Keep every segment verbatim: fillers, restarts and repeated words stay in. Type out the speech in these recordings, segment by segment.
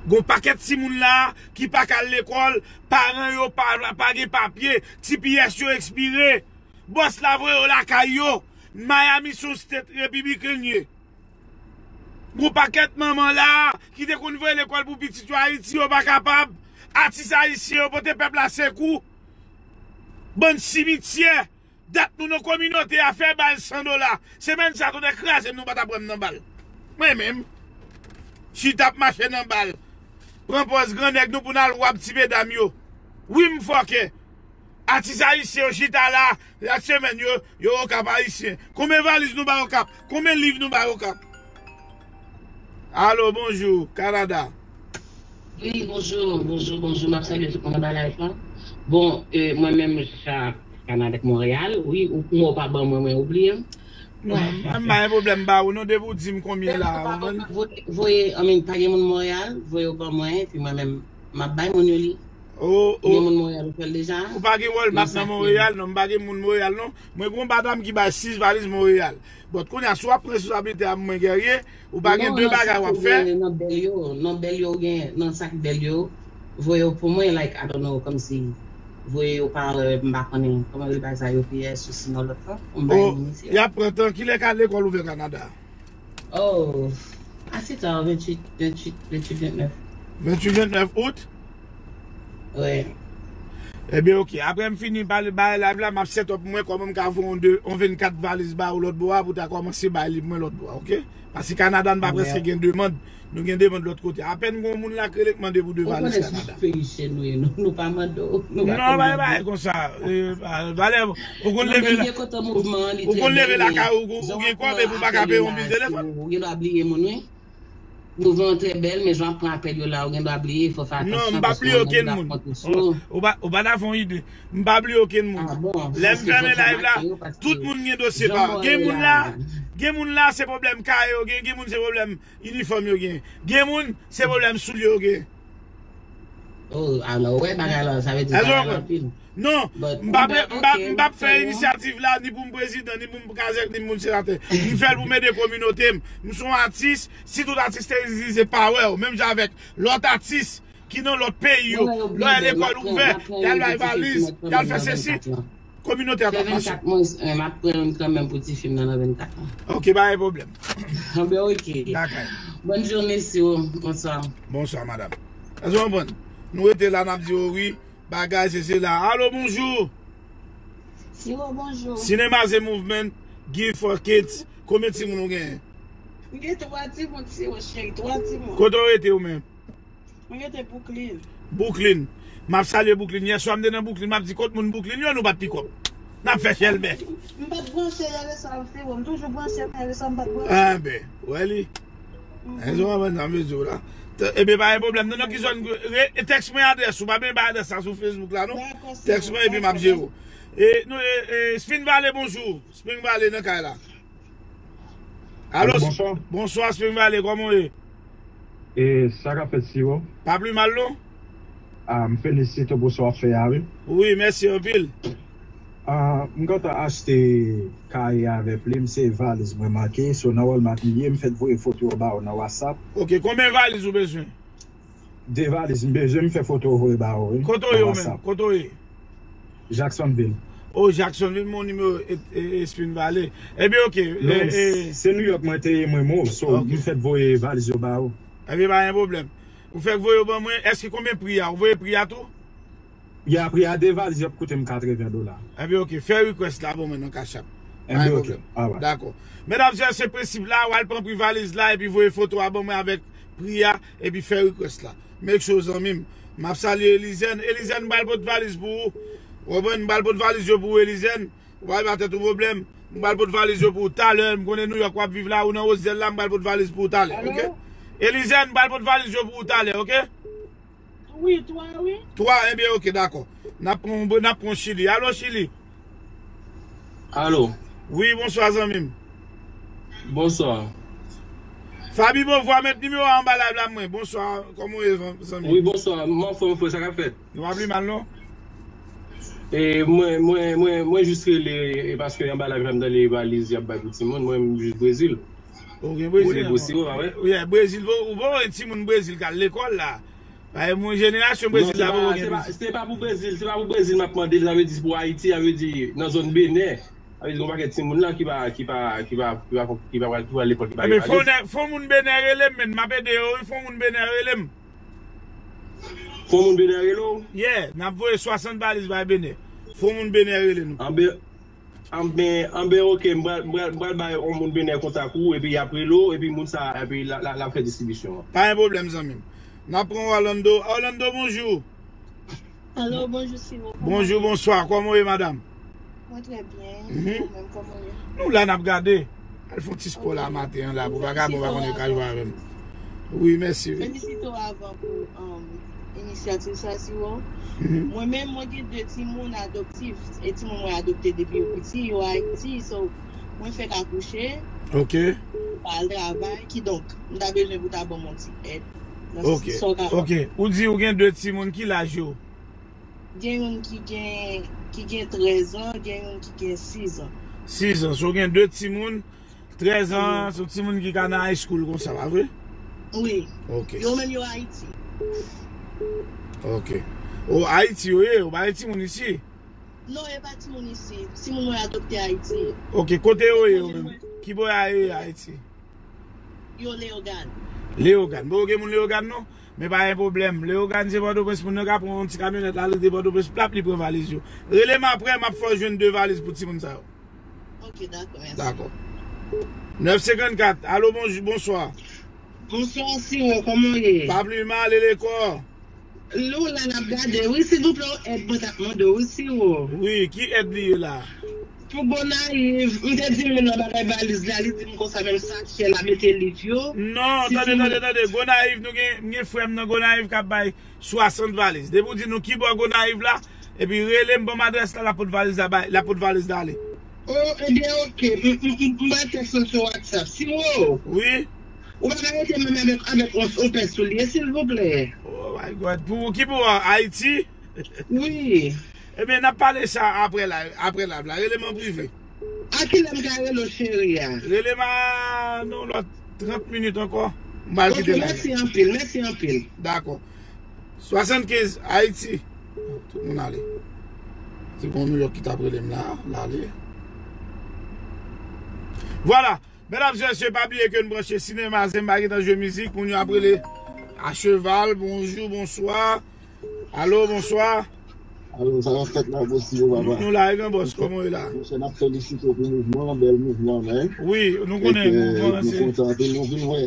Gon pakèt timoun la ki pa ka al lekòl, paran yo pa, pa gen papye, T P S yo ekspire. Bòs la voye yo lakay yo. Miami se yon state Republican ye. Gon pakèt manman la ki te konn voye lekòl pou pitit yo Ayiti, yo pa kapab. Atis ayisyen yo pote pèp la sekou. Bann simityè. Dat nou nan kominote a fè bal san dola. Semèn sa tonnè kraze m nou pa t ap wè m nan bal. Mwen menm. Chita ap mache nan bal. Pran pòz gran nèg nou pou n al wab ti medam yo. Wi m fòkè. Atis ayisyen yo chita la. Lòt semèn yo, yo Okap ayisyen. Konbyen valiz nou bay Okap? Konbyen liv nou bay Okap? Alo, bonjou, Kanada. Wi, bonjou, bonjou, bonjou. M ap salye tout moun anba live lan. Bon, e, mwen menm, sa, Kanada ak Monreyal. Wi, ou, ou pa ban mwen, mwen oubliye m. Non, m pa gen pwoblèm ba ou non, depi w di m konbyen la, ou konprann? Voye, voye, I mean, pa gen moun Monreyal, voye yo ban mwen, epi mwen menm, m ap bay moun yo li. Oh, Gen moun Monreyal ou fè l deja? Ou pa gen Walmart nan Monreyal non, m pa gen moun Monreyal non. Mwen gen yon madanm ki bay sis valiz Monreyal. But kounye a si w ap pran responsablite a mwen Guerrier, ou pa gen de bagay w ap fè. Nan bèl yo, nan bèl yo ou gen, nan sak bèl yo, voye yo pou mwen, like, I don't know, kòmsi, voye yo pa, m pa konnen, kòman yo rele bagay sa, U P S, ou sinon lòt lan, pou m bay moun isi. Y ap pran tan, kilè lekòl ouvè Kanada? Oh, a se ta, venntuit, venntuit, venntuit, vennèf. Venntuit, vennèf out? Wi. Ebyen, oke. Apre m fini pale bay live la, m ap set up mwen kòman m ka voye yon de, yon vennkat valiz ba ou lòt bò a pou ta kòmanse bay liv mwen lòt bò a, oke? Paske Kanada n pa prèske gen demann, nou gen demann lòt kote. Apèn gon moun la k rele k mande pou de valiz Kanada. Ou konnen se peyi chen nou ye, nou, nou pa mande w, nou pa konn mande. Non, pa, pa konsa. Valè, ou konn leve la. Ou konn leve lakay ou, ou gen kòb epi ou pa ka peye yon bil telefòn. Ou gen dwa bliye moun, wi. Nouvo an trè bèl, men jan w ap pran apèl yo la, ou gen dwa bliye, fò w fè atansyon. Non, m pa bliye okenn moun. Ou pa, ou pa ta fè yon ide. M pa bliye okenn moun. Lè m fèmen live la, tout moun gen dosye pa yo. Gen moun la, gen moun la, se pwoblèm kay yo gen, gen moun se pwoblèm inifòm yo gen. Gen moun, se pwoblèm soulye yo gen. Oh, alò, ou wè bagay la, sa vle di bagay la anpil. Non, m p ap, m p ap, m p ap fè inisyativ la, ni pou m prezidan, ni pou m kazèk, ni pou m senatè. M fè l pou m ede kominote m. M se yon atis, si tout atis te egziste pa wè w, menm jan avèk lòt atis ki nan lòt peyi yo, lè lekòl ouvè, y al bay valiz, y al fè sesi, kominote a t ap mache. Fè vennkat mwen, m ap pran youn kanmenm pou ti fi m nan, nan vennkat lan. Oke, pa gen pwoblèm. Anben oke. Bòn jounen si w. Bonswa. Bonswa, madanm. Èske w konprann? Nou rete la, n ap di w wi, bagay, se, se la. Alo, bonjou. Siwo, bonjou. Cinema the movement, give for kids. Konbyen timoun ou genyen? M gen twa timoun, Siwo cheri, twa timoun. Kote w rete ou menm? Mwen rete Brooklyn. Brooklyn. M ap salye Brooklyn. Yèswa m te nan Brooklyn, m ap di kot moun Brooklyn yo, nou pa t pikòp. N ap fè chèlbè. M pa t branche yè de sa, Siwo. M toujou branche, men yè de sa, m pa t branche. Anben, ou wè li? Èske w konprann sa m vle di w la? Ebyen, pa gen pwoblèm. Non, non, ki zòn, tèks mwen adrès ou. Pa bliye bay adrès la sou Facebook la, non? Tèks mwen epi m ap jere w. E, nou, e, e, Spring Valley, bonjou. Spring Valley nan kay la. Alo, bonswa. Bonswa, Spring Valley, kòman w ye? E, sa k ap fèt, Siwo? Pa pli mal, non? A, m felisite w pou sa w ap fè a, wi. Wi, mèsi anpil. A, m gentan achte kaye avè plim, se valiz mwen manke, so nan Walmart m ye, m fèk voye foto yo ba w nan WhatsApp. Oke, konbyen valiz ou bezwen? De valiz m bezwen, m fè foto voye ba ou wi. Kote w ye ou menm? Kote w ye? Jacksonville. O Jacksonville, m gon nimewo e, e, e Spring Valley. Ebyen oke. Men se New York mwen te ye mwen mo, so m fèk voye valiz yo ba ou. Ebyen pa gen pwoblèm. Ou fèk voye yo ban mwen, èske konbyen pri a? Ou voye pri a tou? Ya, pri a de valiz yo ap koute m katreven dola. Enben oke, fè request la ban mwen nan Cash App. Pa gen pwoblèm. Dakò. Medam, se prensip la, w al pran pri valiz la epi voye foto a ban mwen avèk pri a epi fè request la. Make sure zanmi m. M ap salye Elizen. Elizen, m pral pot valiz pou ou. Ou konprann? M pral pot valiz yo pou ou, Elizen. Ou pa ba tèt ou pwoblèm. M pral pot valiz yo pou ou talè. M konnen New York w ap viv la, ou nan Rosedale la, m pral pot valiz pou ou talè, oke? Elizen, m pral pot valiz yo pou ou talè, oke? Wi, twa, wi. Twa, enben, oke, dakò. N ap pran, n ap pran Chili. Alo, Chili? Alo. Wi, bonswa, zanmi m. Bonswa. Faby Beauvoir, met nimewo a anba live la mwen. Bonswa, kòman w ye, zanmi m? Wi, bonswa. M anfòm, frè, sa k ap fèt? Nou pa pi mal, non? E, mwen, mwen, mwen, mwen jis rele, e, paske anba live la m tande valiz y ap bay pou timoun, mwen, m jis Brezil. Ou gen Brezil, Brezil, ou pa wè? Ou gen Brezil, ou, ou pa wè timoun Brezil k al lekòl la. Paske moun jenerasyon Brezil la poko gen Brezil. Se pa pou Brezil, se pa pou Brezil m ap mande l, sa vle di pou Ayiti, sa vle di nan zòn Benè. Sa vle di gen yon pakèt timoun la ki pa, ki pa, ki pa, ki pa, ki pa pral, ki pral lekòl, ki pa gen valiz. Ebyen, fò nèg, fò moun Benè rele m, men m ap ede yo, wi, fò moun Benè rele m. Fò moun Benè rele w? Yeah, n ap voye swasant valiz bay Benè. Fò moun Benè rele nou. Anben, anben, anben, oke, m pral, m pral, m pral bay yon moun Benè kontak ou, epi y ap rele w, epi moun sa, epi l a, l a, l ap fè distribisyon an. Pa gen pwoblèm, zanmi m. N ap pran Orlando. Orlando, bonjou. Alo, bonjou, Simo. Kòman w ye? Bonjou, bonswa. Kòman w ye, madanm? Mwen trè byen. Mhm. Ou menm, kòman w ye? Nou la, n ap gade. Al fè yon ti spò la maten an la, pou vagabon pa konn yo ka jwe avè m. Wi, mèsi, wi. Felisite w avan pou, um, inisyativ sa, Simo. Mhm. Mwen menm, mwen gen de timoun adoptif. E timoun mwen adopte depi yo piti, yo Ayiti. So, mwen fèk akouche. Ok. Mwen pa al travay. Kidonk, m ta bezwen pou w ta ban m yon ti èd. Ok, ok. Ou di ou gen de timoun, ki laj yo? Gen youn ki gen, ki gen trèz an, gen youn ki gen sis an. Sis an. So, gen de timoun, trèz an, se yon timoun ki ka nan high school konsa, pa vre? Wi. Ok. Yo menm yo Ayiti. Ok. O, Ayiti yo ye, yo pa gen timoun isi? Non, yo pa timoun isi. Timoun mwen adopte Ayiti. Ok, kote yo ye yo menm? Ki bò yo ye Ayiti? Yo Leyogàn. Leyogàn. Bon, gen moun Leyogàn non? Men pa gen pwoblèm. Leyogàn se Pòtoprens, moun nan ka pran yon ti kamyonèt la, rete Pòtoprens, plap, li pran valiz yo. Rele m apre, m ap fè w jwenn de valiz pou timoun sa yo. Ok, dakò, mèsi. Dakò. Nèf senkannkat. Alo, bonjou, bonswa. Bonswa, Simo, kòman w ye? Pa pli mal, e lekò? Nou la n ap gade, wi, silvouplè, yon èd mwen t ap mande w, wi, Simo. Wi, ki èd li ye la? Pou Gonayiv, m te di moun nan bagay valiz la, li di m konsa menm sa chè la mete liv yo. Non, tande, tande, tande. Gonayiv, nou gen, m gen frè m nan Gonayiv k ap bay swasant valiz. Depi w di nou ki bò Gonayiv la, epi rele m, ban m adrès la, l ap pot valiz la bay, l ap pot valiz la ale. O, ebyen, oke. M, m, m, m ba tèks ou sou WhatsApp. Simo! Wi? Ou pa ka rete menm avèk, avèk yon, yon pè soulye, silvouplè? Oh my God. Pou ki pou Ayiti? Wi. Ebyen, n ap pale sa apre la, apre la, la. Rele m an prive. A kilè m ka rele w, cheri a? Rele m a, nan lòt trant minit ankò. M pral kite la. Ok, mèsi anpil, mèsi anpil. Dakò. Swasannkenz, Ayiti. Tout moun ale. Se pou New York ki t ap rele m la, l ale. Vwala. Medam e mesye, pa bliye ke n branche Sinema Zen, m pa gentan jwe mizik, moun yo ap rele a cheval, bonjou, bonswa. Alo, bonswa. Alo, sa k ap fèt la, bòs yo, papa? Nou la, e gran bòs, kòman w ye la? Monchè, n ap felisite w pou mouvman an, bèl mouvman, men. Wi, nou konnen mouvman an, se. Nou kontan anpil, nou vin wè.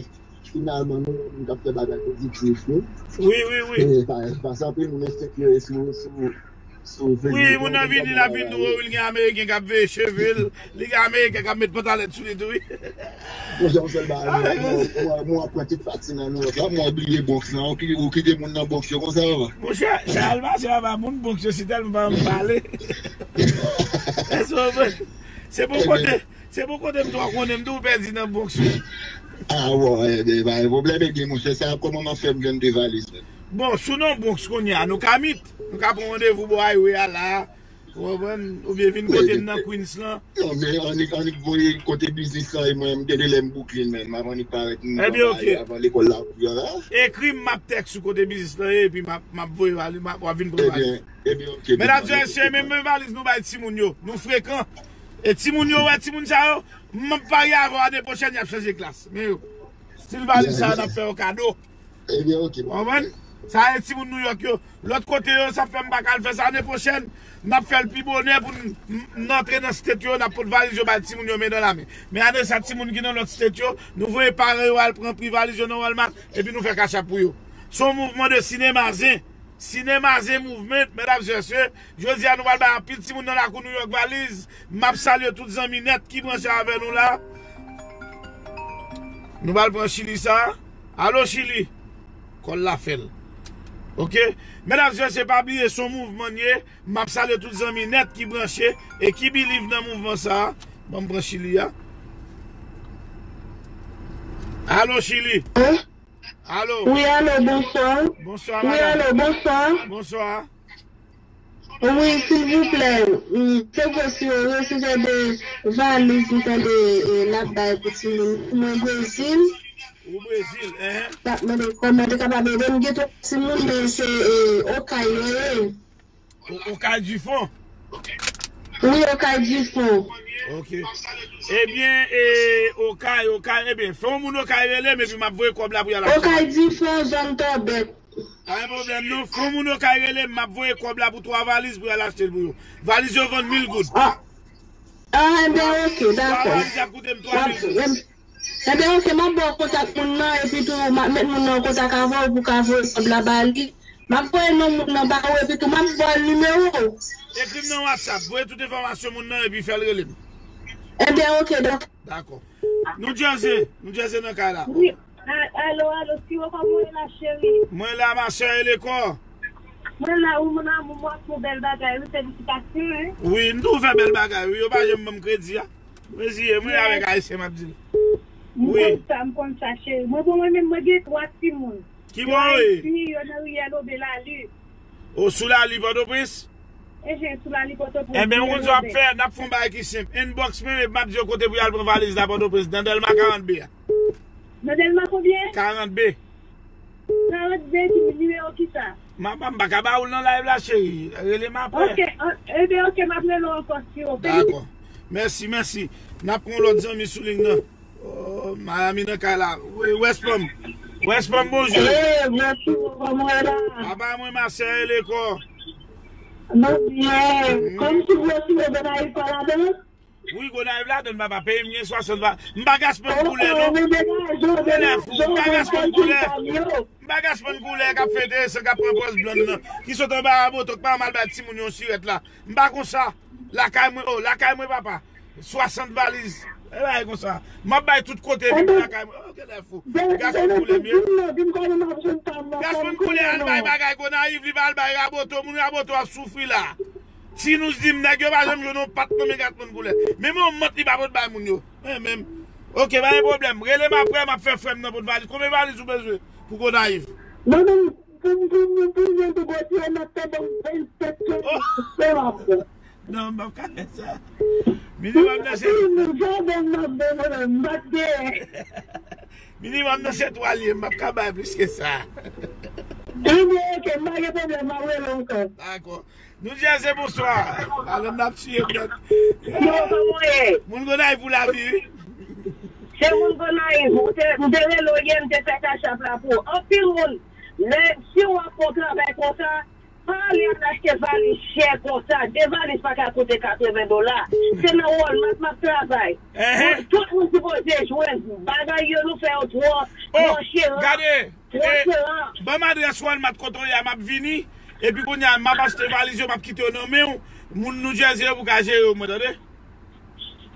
Finalman, nou wè moun k ap fè bagay pozitif, wi. Wi, wi, wi. E, pa, pa sa, anpil moun ensekire sou, sou, sou Facebook. Wi, moun nan vini, l ap vin wè w, li gen Ameriken k ap veye cheve l, li gen Ameriken k ap met pantalèt sou li tou, wi. Bon, jan sèl bagay, mwen, mwen, mwen, mwen pran tout pati nan Nouyòk la, mwen bliye Bronx lan, ou ki-, ou kite moun nan Bronx yo konsa, papa. Monchè, sa al pase, papa, moun Bronx yo si tèlman pa janm pale. Èske w konprann? Se bon kote. Se bon kote m twa konnen m tou pèdi nan Bronx wi. Ah bon, e, e, pa gen pwoblèm, ebyen, monchè, sa kòman m ap fè m jwenn de valiz, menm? Bon, si w nan Bronx kounye a, nou ka meet. Nou ka pran randevou bò highway a la. Ou konprann? Oubyen vin kote m nan Queens lan. Non, men annik, annik voye kote biznis lan, e mwen, m gen de lè m Brooklyn, menm. M ap annik parèt, m pran bagay avan lekòl la ouvri a la. Ebyen, oke. Ekri m, m ap tèks ou kote biznis lan ye, epi m ap, m ap voye valiz, m ap, w ap vin pran valiz. Ebyen, ebyen, oke. Medam e mesye, men, men valiz nou bay timoun yo. Nou frekan. E timoun yo, wè timoun sa yo, m ap parye avè w ane pwochèn, y ap chanje klas. Men yo, stil valiz sa yo, n ap fè yo kado. Ebyen, oke. Ou konprann? Sa e timoun Nouyòk yo. Lòt kote yo, sa fè m pa ka al fè sa ane pwochèn. N ap fè l pi bonè pou n, n, n antre nan state yo, n ap pot valiz yo bay timoun yo men dan la men. Men ane sa, timoun ki nan lòt state yo, nou voye paran yo al pran pri valiz yo nan Walmart, epi nou fè kachap pou yo. Se yon mouvman de Sinema Zen. Sinema Zen Movement, medam e mesye, jodi a nou pral bay anpil timoun nan lakou Nouyòk valiz. M ap salye tout zanmi nèt ki branche avè nou la. Nou pral pran Chili sa. Alo Chili. Kòl la fè l. Oke. Medam e mesye, pa bliye se yon mouvman n ye. M ap salye tout zanmi nèt ki branche e ki believe nan mouvman sa. Ban m pran Chili a. Alo Chili. Alo. Wi, alo, bonswa. Bonswa, madam. Wi, alo, bonswa. Bonswa. Wi, silvouplè, m, se gwo si yo resevè de valiz, m tande, e, l ap bay pou timoun. Mwen Brezil. Ou Brezil, enhen. M ap mande kòman te kapab ede m. Gen twa timoun, men se, e, Okay yo ye. O-, Okay Difon? Wi, Okay Difon. Ok. Ebyen, e, Okay, Okay, ebyen, fè yon moun Okay rele m, epi m ap voye kòb la pou y al achte. Okay Difon, zòn Tòbèt. Pa gen pwoblèm non. Fè yon moun Okay rele m, m ap voye kòb la pou twa valiz pou y al achte l pou yo. Valiz yo vann mil goud. Ah. Ah, enben, ok, dakò. Twa valiz ap koute m twa mil goud. Enben, ok, m ap ba w kontak moun nan, epi tou, m ap met moun nan an kontak avè w pou w ka voye kòb la ba li. M ap voye non moun nan ba ou, epi tou, m ap ba w nimewo w. Ekri m nan WhatsApp, voye tout enfòmasyon moun nan, epi fè l rele m. Enben, ok, dakò. Dakò. New Jersey, New Jersey nan kay la. Wi. A-, alo, alo, Siwo, kòman w ye la, cheri? Mwen la, ma sè, e le kò? Mwen la, wi, mon amour, mwen ap fè yon bèl bagay, wi, felisitasyon, wi. Wi, m tou fè bèl bagay, wi, yo pa janm ban m kredi a. Mwen ziye, mwen avèk Ayisyen, m ap di l. M konn sa, m konn sa, cheri. Mwen, bon, mwen menm, mwen gen twa timoun. Ki bò yo ye? Yo Ayiti, yo nan riyèl Obe Lali. O, sou Lali, Pòtoprens? Enhen, sou Lali, Pòtoprens. Enben, ou konn sa w ap fè, n ap fè yon bagay ki senp. Inbox mwen, epi m ap di yo kote pou y al pran valiz la, Pòtoprens, nan Dèlma karant B a. Nan Dèlma konbyen? Karant B. Karant B, ki nimewo ki sa? M a, m pa ka ba ou l nan live la, cheri. Rele m apre. Ok, an, enben, ok, m ap rele w ankò, Siwo. Dakò. Mèsi, mèsi. N ap pran lòt zanmi sou liy nan. Oh, Miami nan kay la. Wi, West Palm. West Palm, bonjou. Hey, mèsi, kòman w ye la? Apa mwen, ma sè, e le kò? Nou byen. Mm. Kòm si gwo si yo Gonayiv pa ladan? Wi, Gonayiv ladan, papa. Peyi m gen swasant va. M pa gaspon koulè, non. Ou genlè fou. M pa gaspon koulè. M pa gaspon koulè k ap fete, se k ap pran pòz blonn nan. Ki sot anba Raboto, k pa mal bay timoun yo sirèt la. M pa konsa. Lakay mwen, oh, lakay mwen, papa. Swasant valiz. E bagay konsa. M ap bay tout kote, epi lakay mwen. Oh, genlè fou. Gaspon koulè m ye. Gaspon koulè al bay bagay Gonayiv, li pa al bay Raboto. Moun Raboto ap soufri la. Ti Nous di m, nèg yo pa janm jwenn yon pat nan men Gaspon koulè. Menm yon mant li pa pot bay moun yo. Mwen menm. Ok, pa gen pwoblèm. Rele m apre, m ap fè frè m nan pot valiz. Konbyen valiz ou bezwen pou Gonayiv? Mwen menm, pou m, pou m, pou m jwenn tou gwo ti yo, m ap fè ban m vennsèt kèk. Oh! Fè m ap fè. Non, m p ap ka fè sa. Minimòm nan se. Minimòm nan se twa l ye, m p ap ka bay plis ke sa. Ebyen, ok, m pa gen pwoblèm, m ap rele w ankò. Dakò. New Jersey, bonswa. Madanm nan ap tiye m nèt. Yo, kòman w ye? Moun Gonayiv pou lavi, wi. Se moun Gonayiv, ou te, m te rele w yè, m te fè Cash App la pou ou. Anpil moun, lè, si w ap fè yon travay konsa, pa ale al achte valiz chè konsa. De valiz pa ka koute katreven dola. Se nan Walmart m ap travay. Enhen. Tout moun sipoze jwenn bagay yo, nou fè yo twò, oh, twò cheri. Gade, eh, ban m adrès Walmart kote w ye a, m ap vini. Epi kounye a, m ap achte valiz yo, m ap kite yo nan men w. Moun New Jersey yo pou ka jere yo, mwen, tande?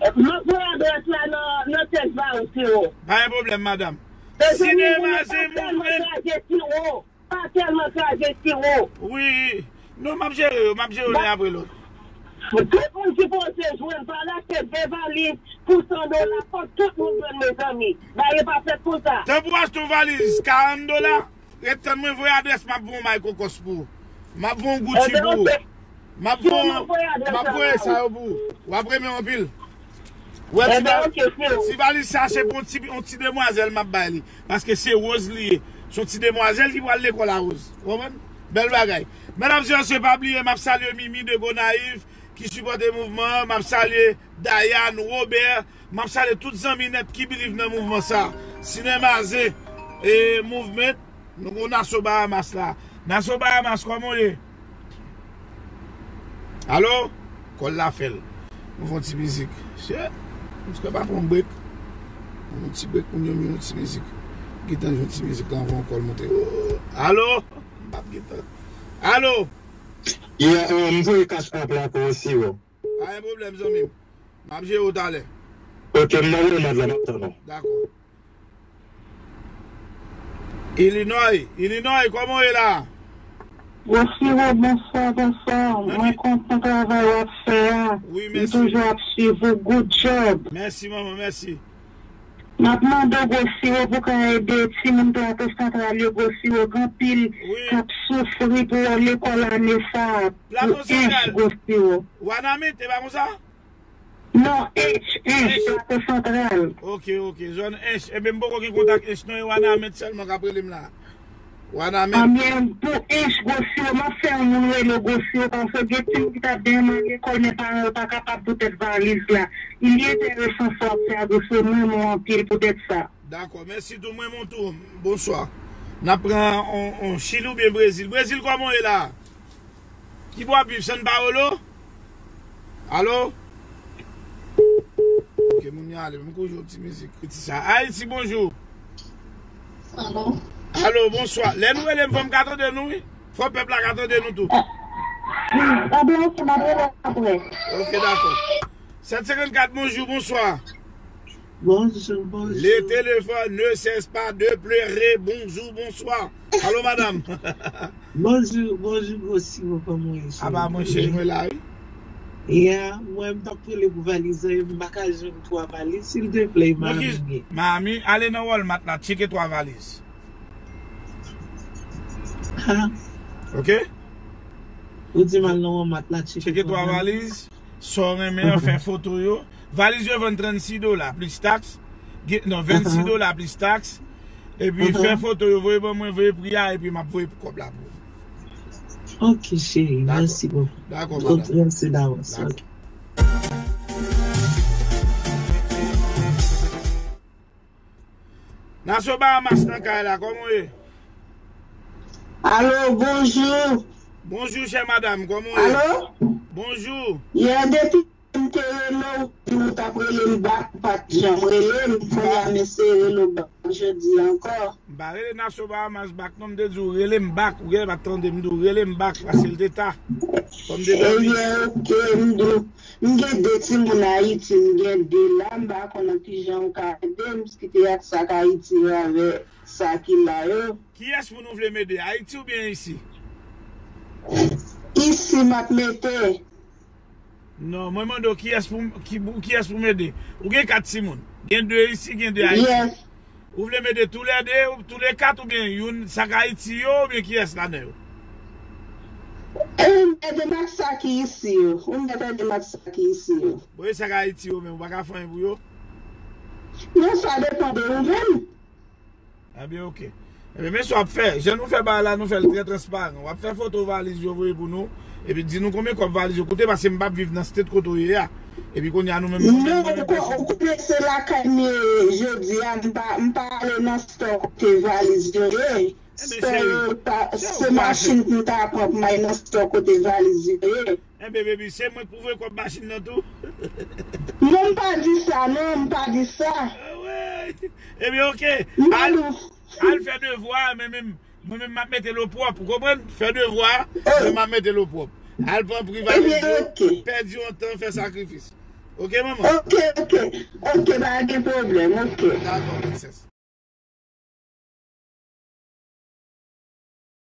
M ap voye adrès la nan, nan tèks ba ou, Siwo. Pa gen pwoblèm, madanm. Sinema, se mouvman. Pa tèlman kraze, Siwo. Wi. Non, m ap jere yo, m ap jere yo len apre lòt. Tout moun sipoze jwenn, pa al achte de valiz pou san dola, fòk tout moun jwenn, mezanmi. Bagay pa fèt konsa. Tanpri w achte yon valiz karant dola, ret tann mwen voye adrès, m ap voye yon may kokòs pou ou. M ap voye yon Gucci pou ou. M ap voye, m ap voye sa yo pou ou. W ap renmen anpil. Wè, ti val-, ti valiz sa, se pou yon ti, yon ti demwazèl m ap bay li. Paske se Rose li ye. Se yon ti demwazèl ki pral lekòl a Rose. Ou konprann? Bèl bagay. Medam e mesye, pa bliye, m ap salye Mimi de Gonayiv, ki sipòte mouvman an. M ap salye Dayan, Robert. M ap salye tout zanmi nèt ki believe nan mouvman sa. Sinema Zen, e, Movement. Nou gon Naso Bahamas la. Naso Bahamas, kòman w ye? Alo? Kòl la fè l. Nou fè yon ti mizik. Shit. M ka pa pran yon break. Yon ti break pou nou, yon ti mizik. Gentan jwenn ti mizik la, anvan yon kòl monte. Oh. Alo? M p ap gentan. Alo? Yeah, um, m voye Cash App la pou ou, Siwo. Pa gen pwoblèm, zanmi m. M ap jere w talè. Ok, m nan Walmart la, m ap tann ou. Dakò. Illinois, Illinois, kòman w ye la? Siwo, bonswa, bonswa. Mwen kontan travay w ap fè a. Wi, mèsi. M toujou ap swiv ou. Good job. Mèsi, manman, mèsi. M ap mande w gwo siwo pou ka ede timoun Plato Santral yo, gwo siwo, gen anpil k ap soufri pou lekòl ane sa a, pou ench gwo siwo. Wanament, e pa konsa? Non, ench, ench, Plato Santral. Ok, ok, zòn ench. Ebyen, m poko gen kontak ench non, e Wanament sèlman k ap rele m la. Wanament. Anbyen, pou ench gwo siwo, m ap fè yon moun rele w gwo siwo, paske gen timoun ki t ap demen lekòl, men paran yo pa kapab poutèt valiz la. Li enteresan sa w ap fè a, gwo siwo, m renmen w anpil poutèt sa. Dakò, mèsi tou, mwen menm tou. Bonswa. N ap pran on, on Chili oubyen Brezil. Brezil, kòman w ye la? Ki bò w ap viv, São Paulo? Alo? Ok, moun yo ale, m kou jwe ti mizik. Ti sa. Ayiti, bonjou. Alo? Alo, bonswa. Lè nou rele m, fò m ka tande nou, wi. Fò pèp la ka tande nou tou. Ebyen, ok, m ap rele apre. Ok, dakò. Sèt senkannkat, bonjou, bonswa. Bonjou, bonjou. Le téléphone ne cesse pas de pleurer. Bonjou, bonswa. Alo, madanm. Bonjou, bonjou, gwo siwo, kòman w ye, cheri? Apa, mwen, cheri, mwen la, wi. Ya, mwen, m t ap rele pou valiz, e m pa ka jwenn twa valiz, silteplè, Miami. Miami, ale nan Walmart la, tcheke twa valiz. Ha? Ok? Ou di m al nan Walmart la, tcheke twa valiz. Sa w renmen an, fè foto yo. Valiz yo vann trannsis dola plis taks. Gen, non, vennsis dola plis taks. Epi fè foto yo, voye ban mwen, voye pri a, epi m ap voye kòb la pou ou. Ok, cheri, mèsi bokou. Dakò, madanm. Mèsi davans. Dakò. Ok. Nasyon Bahamas nan kay la, kòman w ye? Alo, bonjou. Bonjou, chè madanm, kòman w ye? Alo? Bonjou. Yè depi m te rele w, ou di w t ap rele m bak, ou pa t janm rele m, kounye a m eseye rele w bak jodi ankò. M pa rele Nasyon Bahamas bak, non, m te di w rele m bak, ou genlè pa t tande m di w rele m bak, paske l te ta. Fò m te dòmi. Ebyen, ok, m di w, m gen de timoun Ayiti, m gen de la, m pa konn nan kijan ou ka ede m, kite ak sa k Ayiti yo avè sa ki la yo. Kiyès moun ou vle m ede, Ayiti oubyen isi? Isi m ap mete. Non, mwen mande w kiyès pou m, ki, pou, kiyès pou m ede. Ou gen kat timoun. Gen de isi, gen de Ayiti. Yes. Ou vle m ede toulède, toulèkat oubyen youn, sa k Ayiti yo, oubyen kiyès ladan yo? Ou mèt ede m ak sa ki isi yo. Ou mèt ede m ak sa ki isi yo. Bon, e sa k Ayiti yo menm, ou pa ka fè anyen pou yo? Non, sa depann de ou menm. Ebyen, ok. Ebyen, men sa w ap fè. Jan nou fè bagay la, nou fè l trè transparan. W ap fè foto valiz yo voye pou nou. Epi di nou konbyen kòb valiz yo koute, paske m p ap viv nan state kote w ye a. Epi kounye a nou menm nou menm. Non, ou ko-, ou konnen se lakay m ye jodi a, m pa, m pa ale nan store kote valiz yo ye. Store yo pa, se machin pou m ta pran pou m al nan store kote valiz yo ye. Enben, baby, se mwen k pou voye kòb machin nan tou. Non, m pa di sa, non, m pa di sa. Anmwey! Ebyen, ok. Al, al fè devwa a, men menm, mwen menm, m ap mete l opwòp, ou konprann? Fè devwa a, men m ap mete l opwòp. Al pran pri valiz yo, pèdi yon tan, fè sakrifis. Ok, manman? Ok, ok. Ok, pa gen pwoblèm, ok. Dakò, princess.